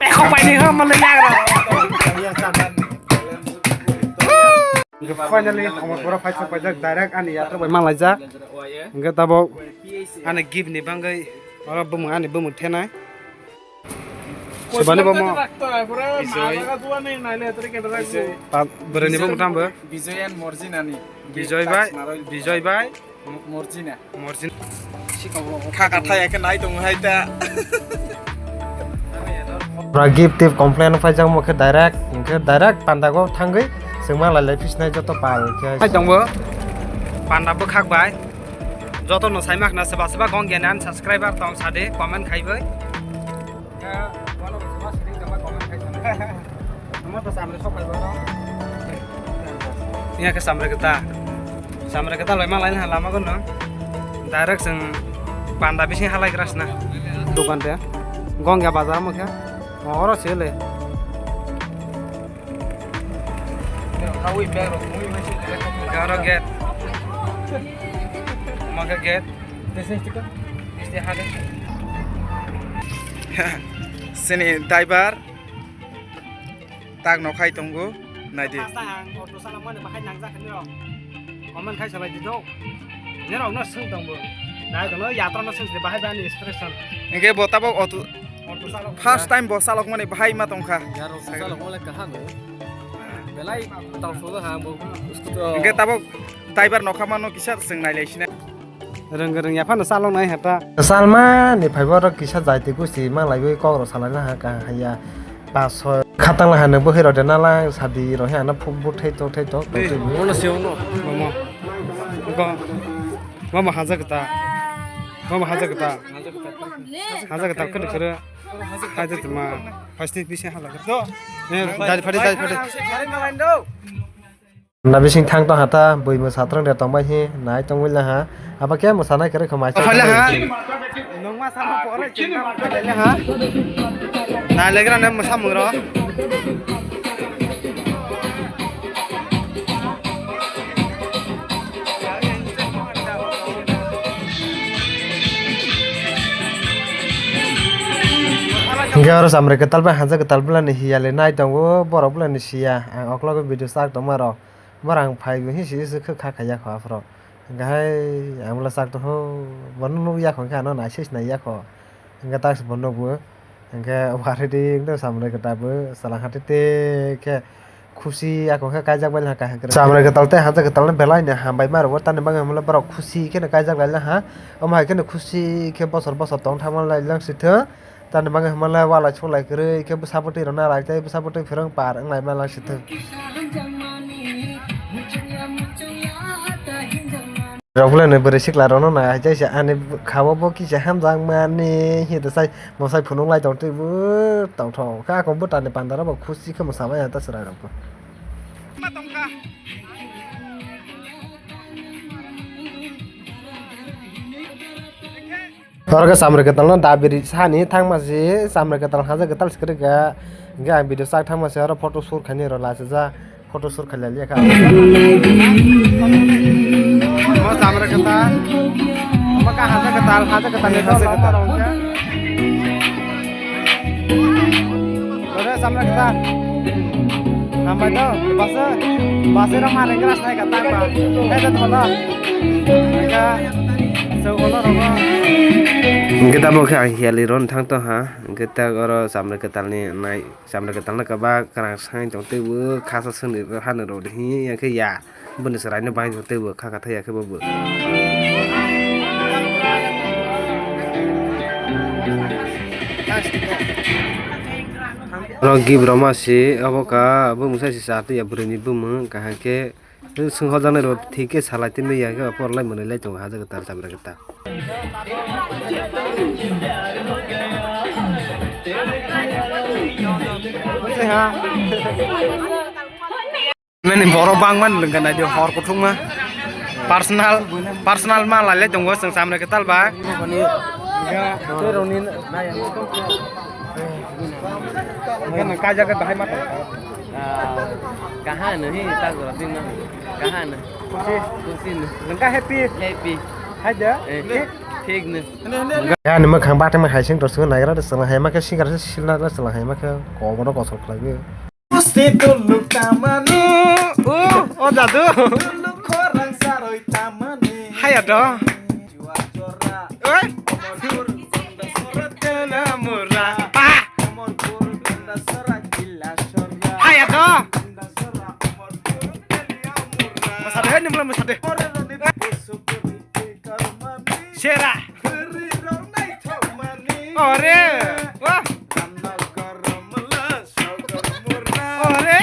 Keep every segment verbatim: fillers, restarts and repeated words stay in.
Pekok paini ha malai nagra. Finally, omo pura fight sok paijak, direct ani yatra bai manlaijak. Hingke tabok ani gift ni bangwi oro bumung, ani bumung thenai. Sebani bomo. Bijoy. Pa-, bwrwini bumung tamo bo? Bijoy and Morjinani. Bijoy bai, Bijoy bai. Mo-, Morjina. Morjina. Khaka thaya khe nai tongo hai ta. Pura gift tip complain phaijak mo khe direct, hingkhe direct panda go thangwi chwngma lai lai phisnai joto pal khe. Hai tongo. Panda bwkhak bai. Joto no saima khna seba seba gong gyan subscriber tong sade comment khaibai. Omo to samre sok phaibo no. Iya khe samre keta. Samre keta loima lain ha lama kono. Direct seng panda bising halai grasna. Dukan te. Gongya bazar mo khe. Oro sele. Garo gate. Maka gate. Sini driver. Tak no khai tongo, nai di. Ang auto salak mani bahai nangjak hinwi rok. Comment khai salai di do. Nerok no swng tongo. Nai dono yatra no swng bahai bani expression. Hingke bo tabok auto, auto salak first time bo salok mani bahai ma tongkha. Yarok salok mole kaha no. Belai tong sodo ha bo. Hingke tabok driver no khamano kisa swng nai lai sina. Rwng rwng ya phano chalok nai hata. Salma ni phaibo oro kisa jai twi kusi ma laiwi kok rok salai na ha ka haya. Pas soi khatang la ha nang bo hero de na lang sadi ro he ana phuk bu thai tok thai tok tok twi bu. Ono se ono. Mama. Ko. Mama haja kata. Mama haja kata. Haja kata kene kere. Haja tuma. Pasti bisa hala. Do. Eh, dari padi dari padi. Na bising thang tong hata bui mwsa twrwng de tongbai hi nai tongwi laha. Abo khe mwsanai kwrwi kho mai. Phai laha. Nungma sama pore chingna phai laha. Nai legra ne mwsa mungro. Hingke oro chamre kwtal bai haja kwtal bwlani hiya le nai tongo borok bwlani siya ang oklogo video chak tongma rok. Borok ang phai bo hinsi se kha kha ya kho aphuru. Hingke hai ang bwla chak tong ho, bono nuk ya kho, hingke ano nai se nai ya kho. Hingke tak se bo nuk bo. Hingke wari di wngtong samre kwtal bo, chwla hati te khe khusi ya kho khe kaijak bai ha kaham kwrwi. Samre kwtal tei haja kwtal no belai no hambai ma rwo, tamni bagwi hwnba borok khusi khe no kaijak lai ha. Omo hai khe no khusi khe bosor bosor tong thangma lai lang si thung. Tamni bagwi hwnba le walai sulai kwrwi khe bwsa bwtwi rok na rai tei bwsa bwtwi phwrwng par wng lai ma lang si thung. Rok bwlai ni bwrwi sikla rok no nai hai jai se ani kha o bo kisa hamjak mani hi to sai mwsai phunuk lai tong twi bo tong thong kha akon bwtani panda rok bo khusi khe mwsa bai ta chwrai rok bo. Oro khe samre kwtal no dabiri sani thangma si samre kwtal haja kwtal se kwrwi kha. Hingke ang video chak thangma si oro photo shoot khainai rw lachijak. Photo shoot khailai liya kha. Mo samre kwtal. Mo ka haja kwtal, haja kwtal ni haja kwtal. Ore samre kwtal. Hambai to, basa, basa rok ma renggra sai ka tang ba. Hede thola. Ka, so kono rogo. Hingke tamo khe ang hiyali ron thang to ha. Hingke ta oro samre kwtal ni nai. Samre kwtal no kwbak kwrang sai tong tei bo khasa swnwi rw hano rw de hiya khe ya bwni chwrai no bai tei bo kha kha thai ya khe bo bo. Oro gift roma si obo ka bumung sai si cha twi ya bwrwi ni bumung kaham khe. Nwng swng hojaknai rw thik khe salai tei nwi ya khe porlai mwnwi lai tongo haja kwtal chamra kwtal. Nini borok bangmani lwngkha naidi hor kuthukma personal personal ma lailai tongo chwng chamra kwtal ba. Kaijak bahai ma tong. Ah, kaha no hi ta gora din na. Kaha no. Kusi. Kusi no. Nangka happy. Happy. Hai da. Eh. Cake. Ani mwkhang batama hai sing tor sing nagra de sala hai ma khe singar se silna de sala hai ma khe koboro kosol khlai. Pusti tuluk tamani. Oh, oh, dadu. Tuluk khorang saroi tamani. Haya do. Jua jora. Oi. Omorpur Gondasora tena mura. Pa. Omorpur Gondasora kila sora. Haya do. Gondasora Omorpur kila mura. Masade, hai nimla masade. Ore roni busuk beri karmani. Sera. Beri rong nai thok mani. Ore. Wah. Ore!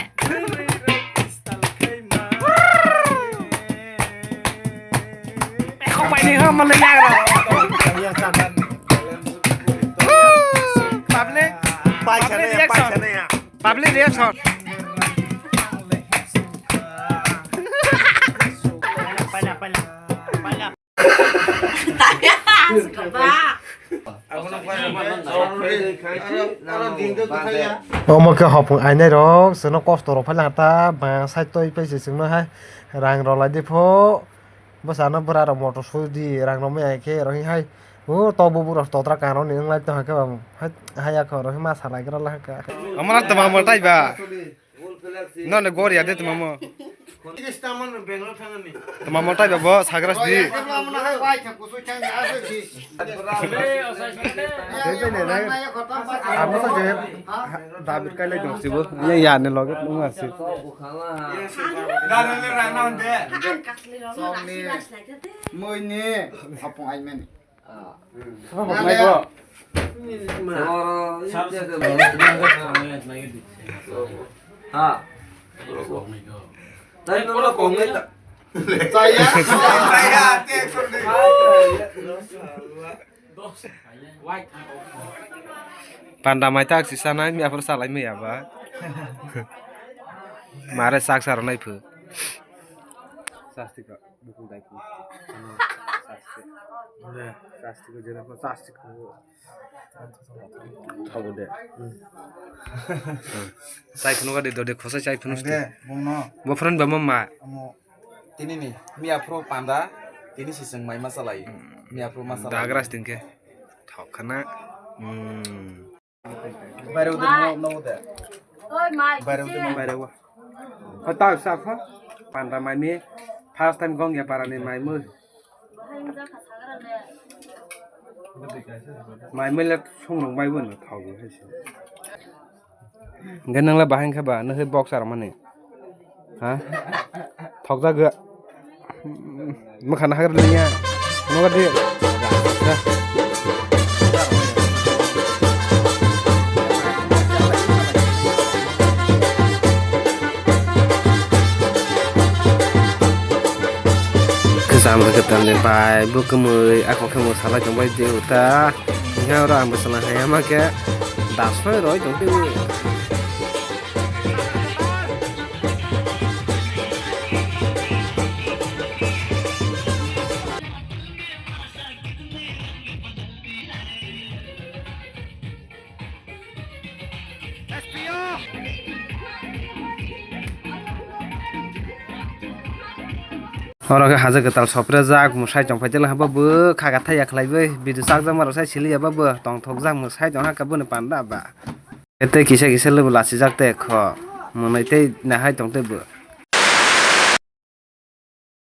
Ekho paini ho male yagra. Public, public reaction. Public reaction. Omo khe hopung ainai rok, chwngno kosto rok phai lang ta, ba side toi pai se chwngno hai rang rok lai di pho, bwsano bwra rok motor sudi rang rok maya khe rok hai, o tok bubu rok totra kan rok ni wng lai tong khe ba, hai ya khe rok ma salai gra lai kha. Omo na tama mo tai ba. None gor ya de tuma mo. Tuma mo tai ba bo sagras di. Amo sa je. David kai lai dong sibo. Ya ya ne loge nung asi. Moi ni hopung ai mani. Panda mai tak si sanai mi aphuru salai maya ba. Mare sak saro nai phu. Sasti ka. Bukung dai phu. Sasti. Sasti ko jera ko sasti ko. Thabo de. Chai phunu ga de dode khosa chai phunu. De, bongno. Bo friend ba mama. Amo. Tini ni. Mi aphuru panda. Tini si seng mai masa lai. Mi aphuru masa lai. Dagras tingke. Thok khana. Hmm. Baireu de no, no de. Oi, mai. Baireu de no, baireu. Hata sa pha. Panda mai ni first time gong ya para ni mai mu. Mai mai le song rong mai bo no thau bo hai se. Hingke nang le bahai hingke ba, nang se boxer mani. Ha? Thokjak ga. Mokha na hagra liya. Nogo de. Khe jam khe kwtal ni bai bo kwmwi, ako khe mwsalai tongbai de uta. Hingke oro ang bwsala hai ma khe dasoi roi tong twi. Oro khe haja kwtal soprejak, mwsai tongphai tela haba bo khaga thaya khlaiwi, bidu chakjakma rok sai siliya ba bo tongthokjak mwsai tong hakhe boni panda ba. Tei kisa kisa le bo lachijak tei kho, mwnwi tei nahai tong tei bo.